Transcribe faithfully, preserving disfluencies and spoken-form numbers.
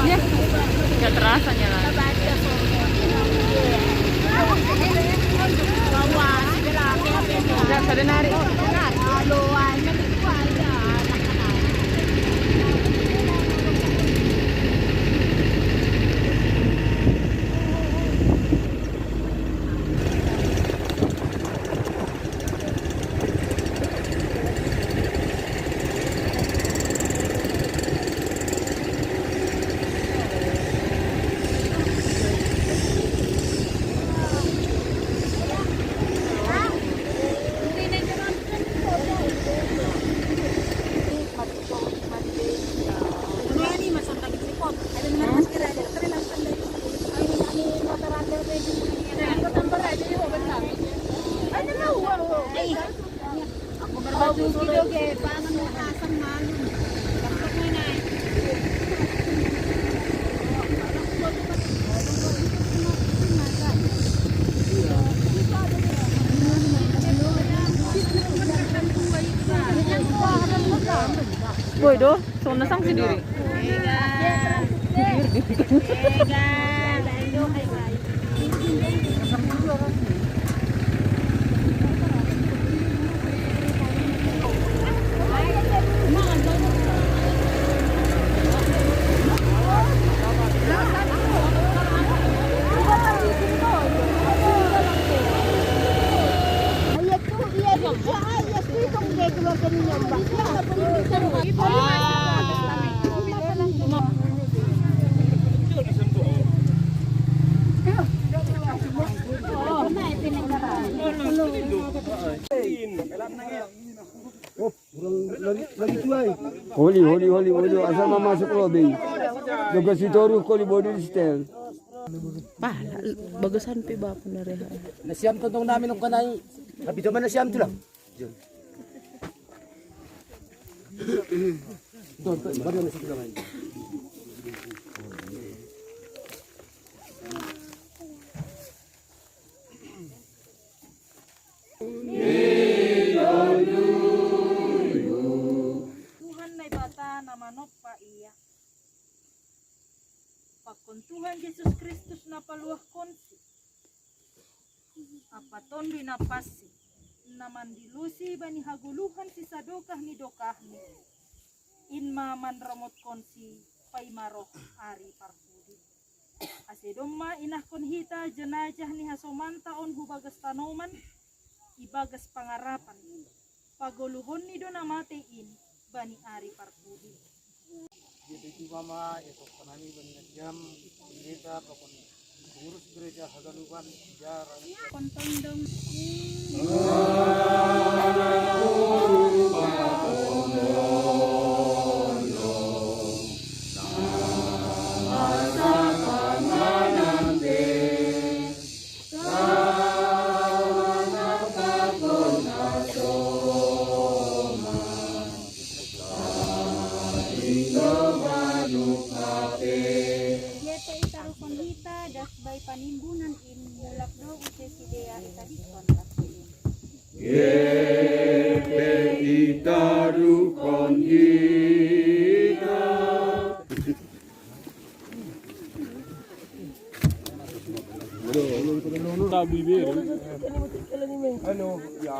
Ya, nggak terasa nyala. Nggak, sadar nari. Aku berbatu gitu ke pangan asam malu. Takut nih, Nay. Boy, do, so nasang sendiri. Holi, holi, holi, holi. Asal mama masuk lobby. Tugas itu harus koli body style. Pala, bagasan pe bapa na reha. Nasiam tontong namin ang kanai. Tapi cuma nasiam tu lah. Tuh, tuh, baru nasi kita main. Tuhan Naibata na manoppa ia. Pakon Tuhan Jesus Kristus na paluahkonsi. Apa tondui na passi, na mandilusi bani hagoluhan sisadokah ni dokahni. In ma manramotkonsi paima roh ari parpudi. Ase domma inahkon hita jenajah ni hasomanta on hu bagas tanoman, ibagas pangarapan, pagoluhonni do na mate in bani ari parpudi. Jadi itu mama, ya, kok kanami bani nasiam, pendeta, pokoknya pengurus gereja Hagaluhan, jarang. Kontondong. Iete itarukon hita das bai panimbunan in mulak do use sidea itadingkon. Iete itarukon hita. Tabu ibere. Ano, ya.